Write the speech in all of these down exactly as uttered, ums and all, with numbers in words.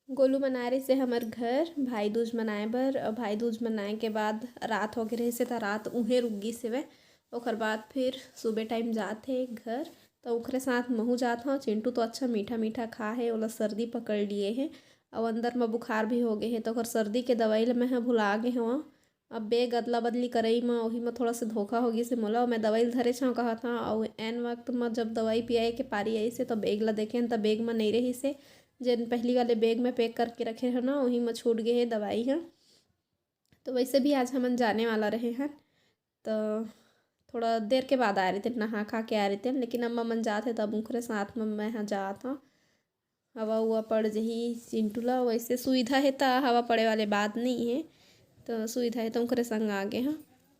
गोलू मन आए रहिसे हमर घर भाई दूज मनाए बर, अउ भाई दूज मनाए के बाद रात हो गे रहिसे, त रात उहें रुक गिस हेवय। ओखर बाद फिर सुबह टाइम जात हे घर, त ओखरे साथ महू जात हव। चिंटू तो अच्छा मीठा मीठा खा हे, ओला सर्दी पकड़ लिए हे, अउ अंदर म बुखार भी हो गे हे, त ओखर सर्दी के दवाई ल मैं ह भुला गे हवं। अब बैग अदला बदली करई म ओही म थोड़ा से धोखा हो गिस हे मोला। मैं दवाई ल धरेच हव कहत हव, अउ एन वक्त म जब दवाई पियाए के पारी आइस हे, त बैग ल देखेन, त बैग म नइ रहिस हे। जेन पहिली वाले बैग में पैक करके रखे हव ना, ओही म छूट गे हे दवाई ह। तो वैसे भी आज हमन जाने वाला रहे हन, तो थोड़ा देर के बाद आए रहितेन, नहा खा के आए रहितेन, लेकिन अम्मा मन जात हे, तब उनकरे साथ म मैं ह जात हव। हवा उवा पड़ जही चिंटू ला, वैसे सुविधा हे त हवा पड़े वाले बात नहीं हे, तो सुविधा हे त उनकरे संग आ गे हव।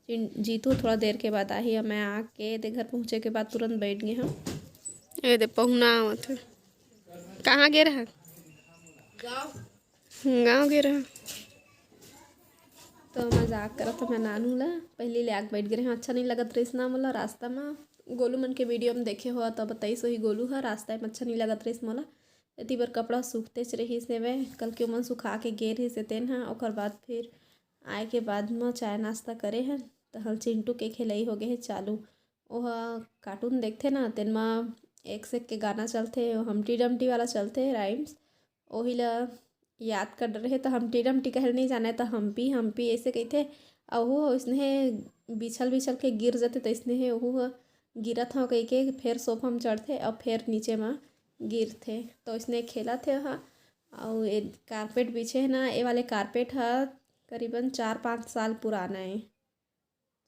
चिं-, जीतू थोड़ा देर के बाद आही, अउ मैं आके दे घर पहुँचे के बाद तुरंत बैठ गे हव। ए दे पहुना आवत हे। कहाँ गे रहा? गाँव गे रहा। तो मजाक करत हव मैं नानू ला, पहिली ले आके बैठ गे रहे हव, अच्छा नहीं लगत रहिस ना मोला रास्ता म। गोलू मन के वीडियो म देखे हो त बताइस होही गोलू ह, रास्ता म अच्छा नहीं लगत रहिस मोला। एती बर कपड़ा सूखतेच रहिस हेवय, कल के ओमन सुखा के गे रहिस हे तेन ह। ओकर बाद फिर आए के बाद म चाय नाश्ता करे हन, तहन चिंटू के खेलई हो गे हे चालू। ओह कार्टून देखथे ना, तेन म एक से एक के गाना चलथे, ओ हमटी डमटी वाला चलथे राइम्स, ओही ल याद कर डरे हे। त हमटी डमटी कहल नहीं जाने, त हम्पी हम्पी ऐसे कहिथे। अउ ओहू ह ओइसने बिछल बिछल के गिर जथे, त अइसने हे ओहू ह गिरत हव कहिके फेर सोफा म चढ़थे अउ फेर नीचे म गिरथे। त ओइसने खेलत हे ओह। अउ ए कारपेट बिछे हे ना, ए वाले कारपेट ह करीबन चार पाँच साल पुराना ए।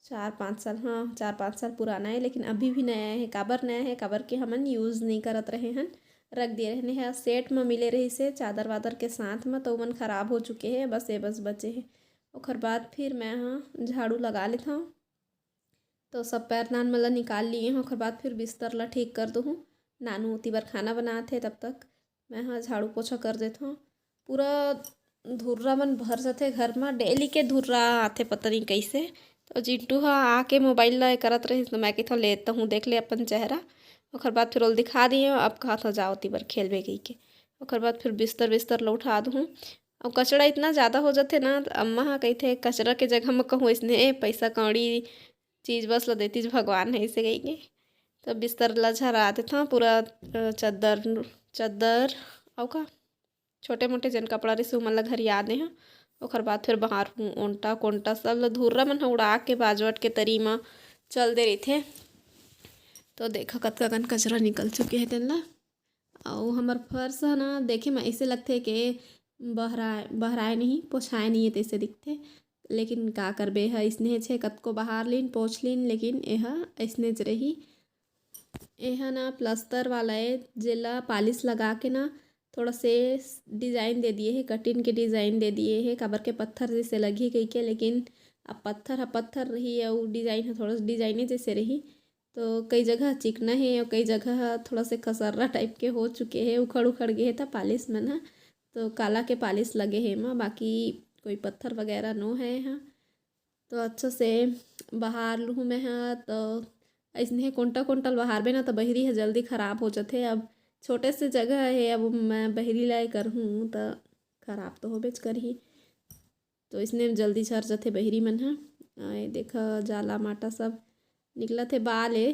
चार पाँच साल, हाँ, चार पाँच साल पुराना हे, लेकिन अभी भी नया हे। काबर नया हे? काबर कि हमन यूज़ नइ करत रहे हन, रख दिए रहने हे। सेट म मिले रहिस हे चादर वादर के साथ म, त ओमन खराब हो चुके हे, बस ए बस बचे हे। ओखर बाद फिर मैं ह झाड़ू लगा लेथव। तो सब पैर नान मन ल निकाल लिए हव, ओखर बाद फिर बिस्तर ल ठीक कर दूहूँ। नानू ओती बर खाना बनात हे, तब तक मैं ह झाड़ू पोछा कर देथव। पूरा धुर्रा मन भर जथे घर म, डेली के धुर्रा आथे पता नहीं कइसे। तो जिंटू ह आके मोबाइल ल ए करत रहिस, तो मैं कहिथव, "ले त हूँ, देख ले अपन चेहरा।" ओखर बाद फिर ओला दिखा दिए, अब कहत हव, "जा ओती बर खेलबे," कहिके। ओखर बाद फिर बिस्तर बिस्तर ल उठा दूहूँ। अउ कचरा इतना ज़्यादा हो जथे ना, त अम्मा ह कहिथे, "कचरा के जगह म कहूँ अइसने पइसा कौड़ी चीज बस ल देतिस भगवान ह," अइसे कहिके। त बिस्तर ल झरा देथव पूरा, अ, चद्दर, चद्दर अउ का छोटे मोटे जेन कपड़ा रहिस, ओमन ल घरिया दे हव। ओखर बाद फिर बहारहूँ ओंटा कोंटा सब ल, धुर्रा मन ह उड़ा के बाजवट के तरी म चल दे रहिथे। तो देखा कतका कन कचरा निकल चुके हे तेन ल। अउ हमर फर्श ह ना, देखे म अइसे लगथे के बहराए, बहराए नहीं, पोछाए नहीं हे तइसे दिखथे। लेकिन का करबे, एह अइसनेच हे, कतको बहार लीन, पोछ लीन, लेकिन एह अइसनेच रही। एह ना प्लस्तर वाला ए, जेला पालिश लगा के ना थोड़ा से डिजाइन दे दिए हे, कटिन के डिजाइन दे दिए हे, काबर के पत्थर जइसे लगही कहिके। लेकिन अब पत्थर ह पत्थर रही, अउ डिजाइन ह थोड़ा सा डिजाइने जइसे रही। तो कई जगह चिकना हे अउ कई जगह ह थोड़ा से खसर्रा टाइप के हो चुके हे, उखड़ उखड़ गे हे त पालिश मन ह तो काला के पालिश लगे हे एमा, बाकी कोई पत्थर वगैरह नो हे एहा। तो अच्छा से बहार लुहूँ मैं ह। तो अइसने कोंटा कोंटा ल बहारबे ना, तो बहिरी ह जल्दी खराब हो जथे। अब छोटे से जगह हे, अब मैं बहिरी ला ए करहूँ त खराब तो होबेच करही। तो अइसने जल्दी झर जथे बहिरी मन ह। अउ ये देखा, जाला माटा सब निकलत हे, बाल ए,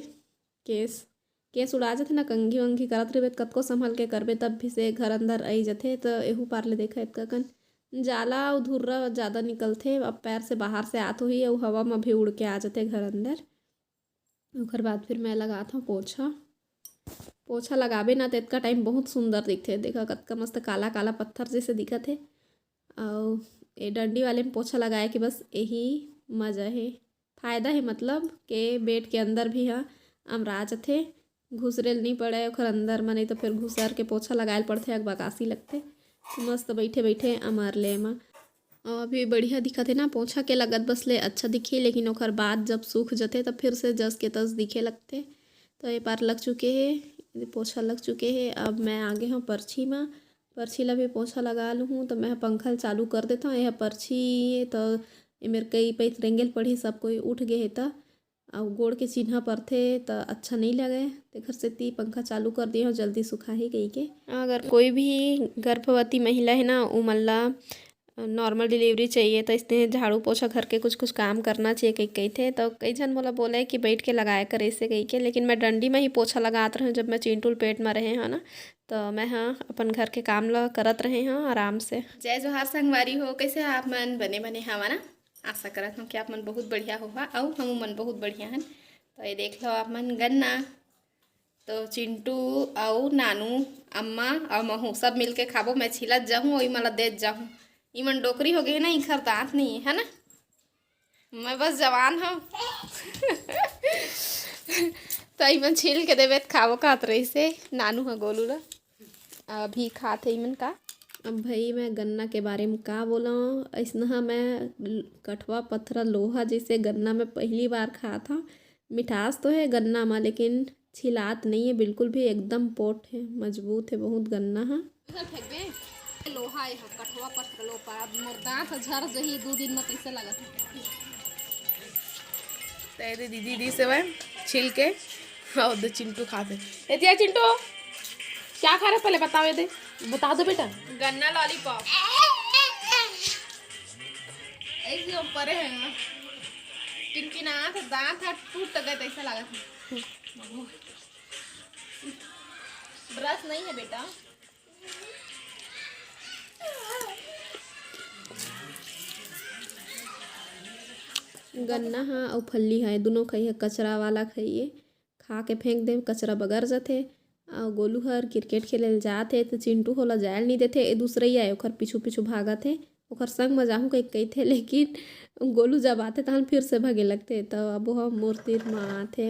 केस, केस उड़ा जथे ना, कंघी वंघी करत रहिबे त कतको संभल के करबे, तब भी से घर अंदर आई जथे। त एहू पार ले देखा, एतका कन जाला अउ धुर्रा जादा निकलथे, अब पैर से बाहर से आत होही अउ हवा म भी उड़ के आ जथे घर अंदर। ओकर बाद फिर मैं लगात हव पोछा। पोछा लगाबे ना, त एतका टाइम बहुत सुंदर दिखथे। देखा, कतका मस्त काला काला पत्थर जइसे दिखत हे। अउ ए डंडी वाले म पोछा लगाए के बस एही मजा हे, फायदा हे, मतलब के बेड के अंदर भी ह अमरा जथे, घुसरे ल नइ पड़े ओखर अंदर म, नइ तो फिर घुसर के पोछा लगाए ल पड़थे, अकबकासी लगथे। मस्त बइठे बइठे अमर ले एमा। अउ अभी बढ़िया दिखत हे ना, पोछा के लगत बस ले अच्छा दिखही, लेकिन ओखर बाद जब सूख जथे, त फिर से जस के तस दिखे लगथे। तो ए पार लग चुके हे, पोछा लग चुके हे। अब मैं आगे हव परछी म, परछी ला भी पोछा लगा लुहूँ। तो मैं ह पंखा ल चालू कर देथव। एह परछी ए, तो एमेर कई पइत रेंगे ल पड़ही, सब कोई उठ गे हे त। अउ गोड़ के चिन्हा परथे त अच्छा नइ लगे, तेखर सेती पंखा चालू कर दिए हव, जल्दी सुखाही कहिके। अगर कोई भी गर्भवती महिला हे ना, उमन ला नॉर्मल डिलीवरी चाहिए, त इसने झाड़ू पोछा घर के कुछ कुछ काम करना चाहिए कहि कहिथे। त कई झन मोला बोले कि बैठ के लगाए कर ऐसे कहिके, लेकिन मैं डंडी में ही पोछा लगात रहूँ जब मैं चिंटू ल पेट में रहे हव ना। त मैं ह अपन घर के काम ल करत रहे हव आराम से। जय जोहार संगवारी हो, कैसे ह आप मन? बने बने हवा ना? आशा करत हूँ कि आप मन बहुत बढ़िया होहा अउ हम मन बहुत बढ़िया हन। तो ये देख लो आप मन गन्ना, तो चिंटू अउ नानू, अम्मा अउ महू सब मिलके खाबो। मैं छिलत जाहूँ अउ इमन ला देत जाहूँ। इमन डोकरी हो गए ना, इखर दांत नहीं है ना, मैं बस जवान हूँ। तो इमन छील के देबे त खाबो कहत रहिसे नानू ह गोलू ला। अभी खात हे इमन का। अब भाई मैं गन्ना के बारे में का बोलव, अइसनहा मैं ल-, कठवा पथरा लोहा जैसे गन्ना मैं पहली बार खात हव। मिठास तो है गन्ना मा, लेकिन छिलात नहीं है बिल्कुल भी, एकदम पोठ है, मजबूत है बहुत गन्ना हा। इधर फेंक दे, लोहा है, कठवा पथरा लोहा, अब मोर दांत ह झर जही दू दिन में, कैसे लगत है? तो ये दे दीदी दी से वह छील के, और दो चिंटू खाते। ए दिया चिंटू, क्या खा रहे पहले बताओ, ये दे, बता दो बेटा। गन्ना लॉलीपॉप। ऐसे ऊपर है ना, किनकिनात दांत ह टूट गए, ऐसा लागत है। ब्रश नहीं है बेटा। गन्ना हा अउ फल्ली हा, दुनों खाई है, कचरा वाला खाइए, खा के फेंक दे, कचरा बगर जथे। अउ गोलू हर क्रिकेट खेले ल जात हे, त चिंटू होला जायल नहीं देथे, ए दूसरइया आए, ओकर पीछू पीछू भागत हे, ओकर संग म जाहूँ कहि कहिथे, लेकिन गोलू जब आथे, तहन फिर से भागे लगथे। त अब ओह मोर तीर म आथे।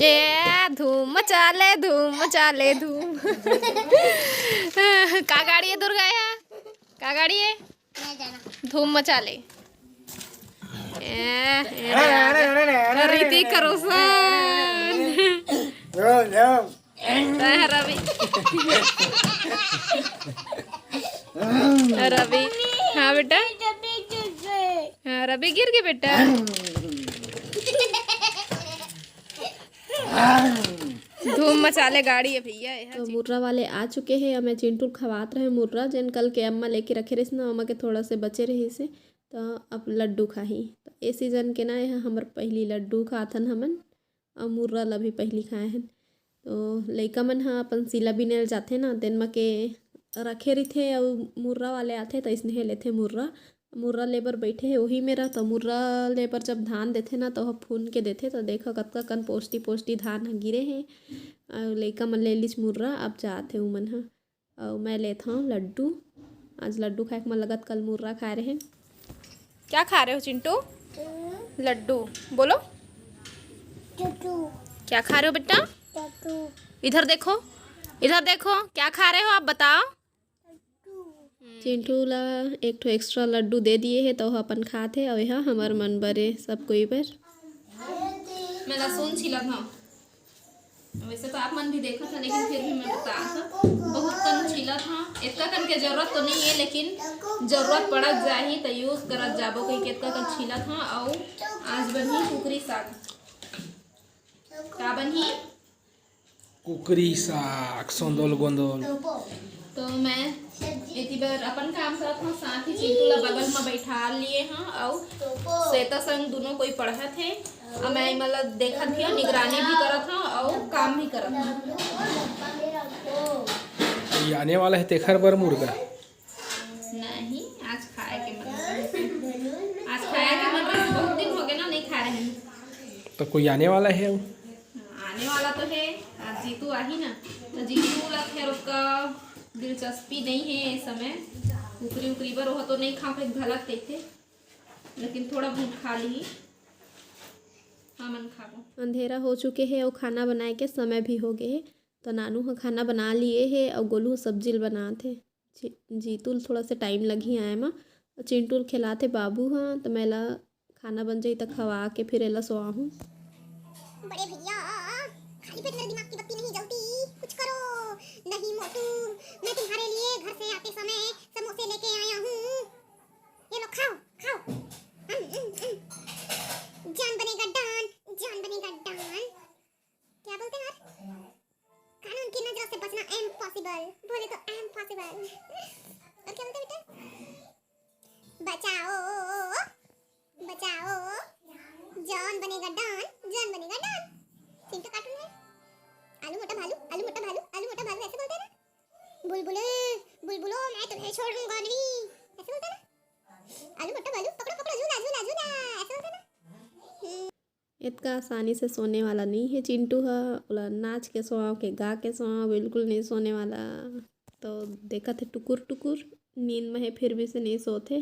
ए, धूम मचा ले, धूम मचा ले, धूम। का गाड़ी है दुर्गा, ये? का गाड़ी है? धूम मचा ले। ए, ए, रे, रे, रे, रे, रे, रे, ऋतिक रे, रोशन। रे, रे। तय रवि। रवि। हाँ बेटा। हाँ, रवि गिर गए बेटा। धूम मचा ले गाड़ी है भैया, ये तो जी। मुर्रा वाले आ चुके हैं। अब मैं चिंटू ल खवात रहे मुर्रा, जेन कल के अम्मा लेके रखे रहिस ना, ओमा के थोड़ा से बचे रहिस हे, तो अब लड्डू खाही। तो ए सीजन के ना, यह हमर पहली लड्डू खाथन हमन, अउ मुर्रा ला भी पहली खाए हन। तो लइका मन ह अपन सीला बिने ल जाथे ना, तेन म के रखे रहिथे, अउ मुर्रा वाले आथे, तो इसने लेथे मुर्रा। मुर्रा लेबर बैठे हे, ओही मेरा तो मुर्रा लेबर जब धान देथे ना, तो ओह फून के देथे। तो देखो, कतका कन पोस्टी पोस्टी धान ह गिरे हे, अउ लइका मन ले लिस मुर्रा। अब जात हे उमन ह, अउ मैं लेत हव लड्डू। आज लड्डू खाए के मन लगत, कल मुर्रा खाए रहे। क्या खा रहे हो चिंटू? लड्डू। बोलो। क्या खा रहे हो बेटा? इधर देखो, इधर देखो, क्या खा रहे हो आप, बताओ। चिंटू ला एक ठो एक्स्ट्रा लड्डू दे दिए हे, तो ओह अपन खात हे, अउ एहा हमर मन बर ए, सब कोई बर। मैं लहसुन छीलत हव। वैसे तो आप मन भी देखत ह, लेकिन फिर भी मैं बतात हव, बहुत कन छीलत हव। इतना कन के जरूरत तो नहीं है, लेकिन जरूरत पड़त जाही तो यूज करत जाबो कहिके इतना कन छीलत हव। अउ आज बनही कुकरी साग। का बनही? कुकरी साग, सोंदोल गोंदोल। तो मैं एती बर अपन काम करत हव, साथ ही चिंटू ला बगल म बैठा लिए हव, अउ श्वेता संग दुनों कोई पढ़त हे, अउ मैं एमन ला देखत भी हव, निगरानी भी करत हव, अउ काम भी करत हव। ये आने वाला है तेखर बर मुर्गा। नहीं, आज खाए के मन रहिस। आज खाए के मन रहिस, बहुत दिन हो गए ना, नहीं खा रहे हैं। तो कोई आने वाला है? आने वाला तो है, आज जीतू आही ना, तो जीतू ला खैर उसका दिलचस्पी नहीं है इस समय। कुकरी उकरी बर ओह तो नहीं खाओ, फिर गलत कहते, लेकिन थोड़ा बहुत खा ली। हमन खाबो। अंधेरा हो चुके हे अउ खाना बनाए के समय भी हो गए हे। तो नानू ह खाना बना लिए हे अउ गोलू ह सब्जी ल बनात हे। जी-, जीतू ल थोड़ा सा टाइम लगही आए म। अउ चिंटू ल खिलात हे बाबू ह, त मैं ला खाना बन जाही त खवा के फिर एला सोआहूँ। बड़े भैया, खाली पेट मेरे दिमाग की बत्ती नहीं जलती, कुछ करो। नहीं मोटू, मैं तुम्हारे लिए घर से आते समय समोसे लेके आया हूँ। बल बोले तो I am possible। और क्या बोलते हैं बेटा? बचाओ, बचाओ, जॉन बनेगा डॉन, जॉन बनेगा डॉन। चिंटू कार्टून है। आलू मोटा भालू, आलू मोटा भालू, आलू मोटा भालू, ऐसे बोलते हैं ना। बुलबुले, बुलबुलो, मैं तुम्हें छोड़ूंगा नहीं, ऐसे बोलते हैं ना। आलू मोटा भालू, पकड़ो पकड़ो, झूला झूला झूला, ऐसे बोलते हैं ना। हम्म। इतका आसानी से सोने वाला नहीं है चिंटू ह। ओला नाच के सोआव के गा के सोआव, बिल्कुल नहीं सोने वाला। तो देखत है टुकुर टुकुर, नींद में है फिर भी से नहीं सोत है।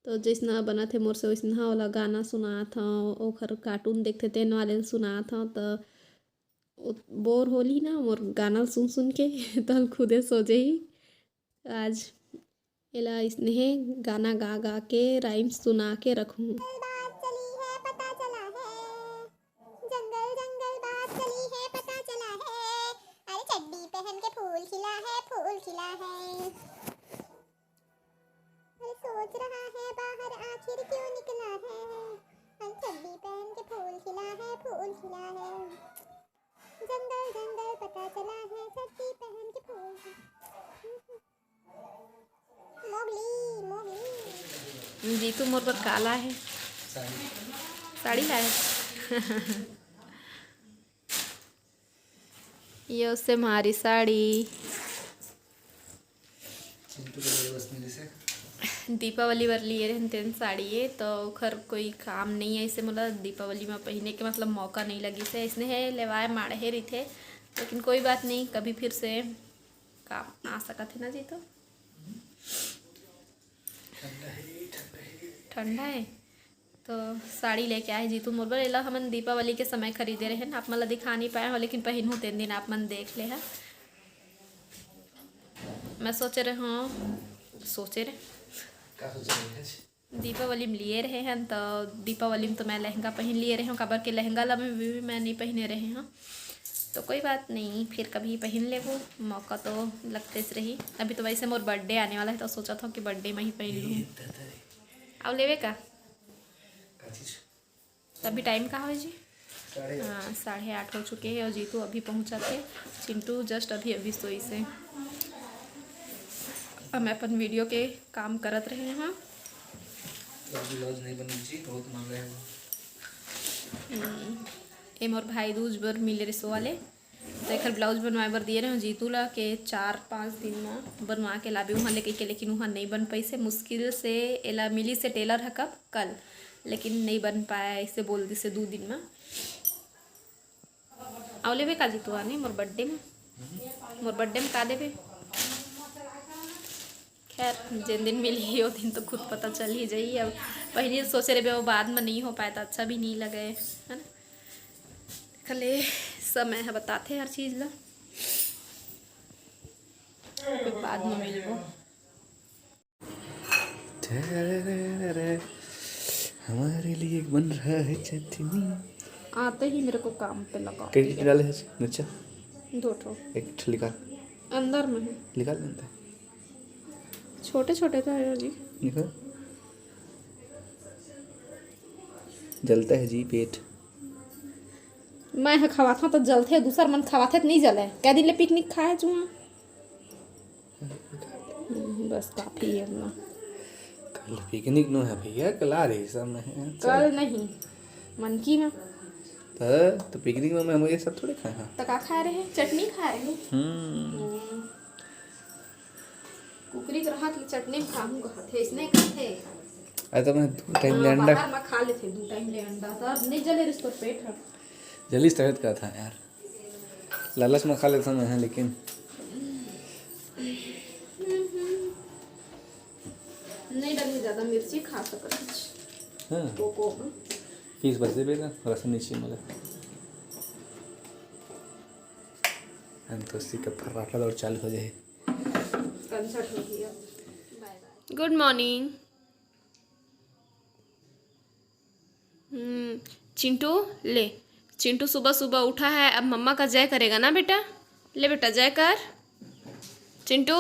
तो जैसना बनत है मोर से वैसना ओला गाना सुनात हव, ओखर कार्टून देखथे तेन वाले ल सुनात हव। तो बोर होली ना मोर गाना ल सुन सुन के तो खुदे सो जही। आज एला इसने गाना गा गा के, राइम्स सुना के रखूं। बात चली है, पता चला है, जंगल जंगल बात चली है, पता चला है। अरे चड्डी पहन के फूल खिला है, फूल खिला है। अरे सोच रहा है बाहर आखिर क्यों निकला है। अरे चड्डी पहन के फूल खिला है, फूल खिला है। जंगल जंगल पता चला है, चड्डी पहन के फूल खिला। Mowgli, Mowgli. जीतू मोर बर काला है। साड़ी। साड़ी लाए। ये उससे हमारी साड़ी। चिंटू के लिए बस मिली से। दीपावली बर लिए रहन तेन साड़ी ये, तो ओखर कोई काम नहीं है, इसे मोला दीपावली में पहने के मतलब मौका नहीं लगी से, इसने है लेवाए माड़हे रहिथे, लेकिन कोई बात नहीं, कभी फिर से काम आ सकत है ना जीतू। ठंडा है, ठंडा है। ठंडा है। तो साड़ी लेके आए जीतू मोर बर, एला हमन दीपावली के समय खरीदे रहेन, आप मन ला दिखा नहीं पाए हो, लेकिन पहिनहूँ तेन दिन आप मन देख ले हा। मैं सोचे रहे हूँ, सोचे रहे का सोचे रहे हैं? दीपावली में लिए रहे हैं, तो दीपावली में तो मैं लहंगा पहन लिए रहे हूँ, काबर के लहंगा ला मैं भी मैं नहीं पहने रहे हूँ। तो कोई बात नहीं, फिर कभी पहन लेबो, मौका तो लगते से रही। अभी तो वैसे मोर बर्थडे आने वाला है, तो सोचा था कि बर्थडे में ही पहन लूँ। अब लेवे का? का चीज? अभी टाइम का होय जी? साढ़े आठ। हाँ, साढ़े आठ हो चुके हैं और जीतू अभी पहुँचा थे। चिंटू जस्ट अभी अभी सोई से। अब मैं अपन वीडियो के काम करत रहे हाँ। ब्लाउज नहीं बनी जी, बहुत महंगा है वो। हम्म, ये मोर भाई दूज बर मिले रिसो वाले, तो एखर ब्लाउज बनवाए बर दिए रहे जीतू ला के चार पाँच दिन में बनवा के लाबे उहाँ ले कहिके, लेकिन उहाँ नहीं बन पाइसे। मुश्किल से एला मिली से टेलर ह कब कल, लेकिन नहीं बन पाया, ऐसे बोल दिसे दू दिन में। अउ लेबे का जीतू आने मोर बर्थडे में, मोर बर्थडे में का देबे? खैर, जेन दिन मिलही ओ दिन तो खुद पता चल ही जाही। अब पहिली सोचे रहे वो बाद में नहीं हो पाए तो अच्छा भी नहीं लगे, है ना? कले समय है बताते हर चीज ला, फिर बाद में मिलबो। हमारे लिए बन रहा है चटनी। आते ही मेरे को काम पे लगा कई दिया। डाले हैं मिर्चा? दो ठो। एक ठो निकाल। अंदर में है। निकाल लेते हैं। छोटे छोटे तो है जी। निकाल। जलता है जी पेट। मैं ह खवाथों तो जलते, दूसर मन खवाथे तो नहीं जले। क्या दिन ले पिकनिक खाए चुहा? हम्म, बस काफी है इतना। कल पिकनिक नो है भैया, कल आ रही सब में है। कल नहीं, मन की में। तो, तो पिकनिक में मैं ये सब थोड़े खाए हैं। तो का खाए रहे? चटनी खाए रहे। हम्म। हम्म। कुकरी के रहत ले चटनी में खाहूं कहत हे, इसने कहत हे। अरे तो मैं दू टाइम ले हाँ, अंडा बाहर में खा लेते, दू टाइम ले अंडा। तो अब नहीं जले रिस तोर पेट है। जलिस तबीयत का था यार। लालच में खा लेता मैं, हाँ, लेकिन नहीं डाली ज्यादा मिर्ची, खा सकत हस। हाँ। कोको, हाँ। पीस बस देबे ना, रसम नहीं चाहिए मुझे। हम तो उसी का फर्राटा दौड़ चालू हो जाए। कंसर्ट हो गया। बाय बाय। गुड मॉर्निंग। हम्म, चिंटू, ले। चिंटू सुबह सुबह उठा है, अब मम्मा का जय करेगा ना बेटा? ले बेटा, जय कर। चिंटू,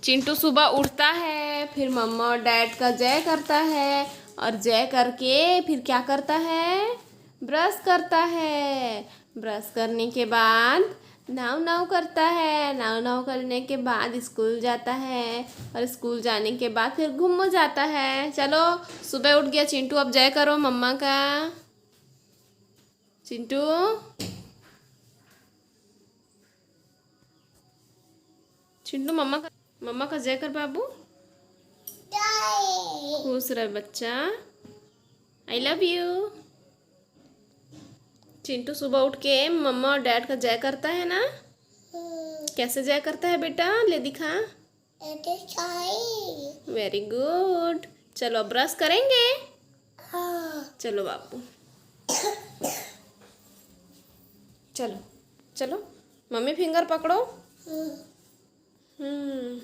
चिंटू सुबह उठता है, फिर मम्मा और डैड का जय करता है, और जय करके फिर क्या करता है? ब्रश करता है। ब्रश करने के बाद नाव नाव करता है। नाव नाव करने के बाद स्कूल जाता है और स्कूल जाने के बाद फिर घूमो जाता है। चलो, सुबह उठ गया चिंटू, अब जय करो मम्मा का। चिंटू, चिंटू, मम्मा का, मम्मा का जय कर बाबू। खुश रह बच्चा, आई लव यू। चिंटू सुबह उठ के मम्मा और डैड का जय करता है ना? कैसे जय करता है बेटा, ले दिखा। Very good। चलो, अब ब्रश करेंगे। हाँ। चलो बाबू, चलो, चलो, मम्मी फिंगर पकड़ो। हम्म।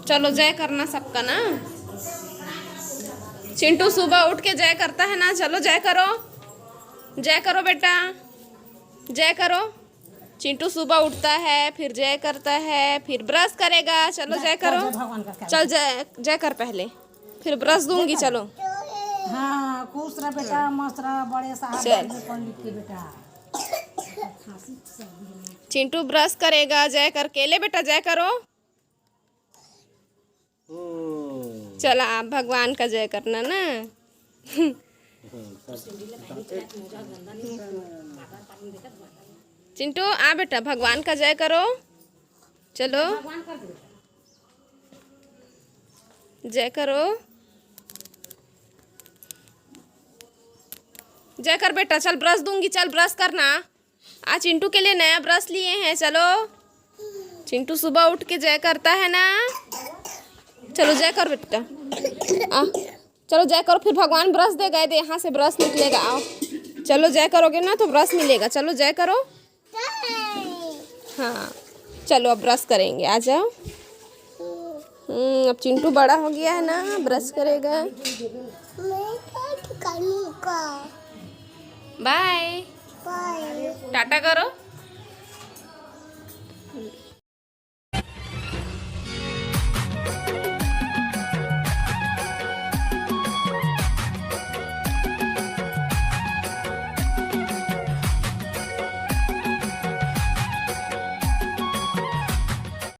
चलो, जय करना सबका ना। चिंटू सुबह उठ के जय करता है ना। चलो, जय करो, जय करो बेटा, जय करो। चिंटू सुबह उठता है, फिर जय करता है, फिर ब्रश करेगा। चलो, जय करो। चल, जय, जय कर पहले, फिर ब्रश दूंगी। चलो। हाँ, खुश रह बेटा, मस्त रह, बड़े साहब चल। पढ़ लिख के बेटा। चिंटू ब्रश करेगा जय करके। ले बेटा, जय करो। चला, आप भगवान का जय करना ना। चिंटू, आ बेटा, भगवान का जय करो। चलो, जय करो, जय कर बेटा। चल, ब्रश दूंगी, चल, ब्रश करना। आज चिंटू के लिए नया ब्रश लिए हैं। चलो, चिंटू सुबह उठ के जय करता है ना। चलो, जय कर बेटा। आ, चलो, जय करो, फिर भगवान ब्रश देगा, दे, यहाँ से ब्रश निकलेगा। आओ, चलो, जय करोगे ना तो ब्रश मिलेगा। चलो, जय करो। हाँ, चलो, अब ब्रश करेंगे, आ जाओ। हम्म, अब चिंटू बड़ा हो गया है ना, ब्रश करेगा। बाय। टाटा करो।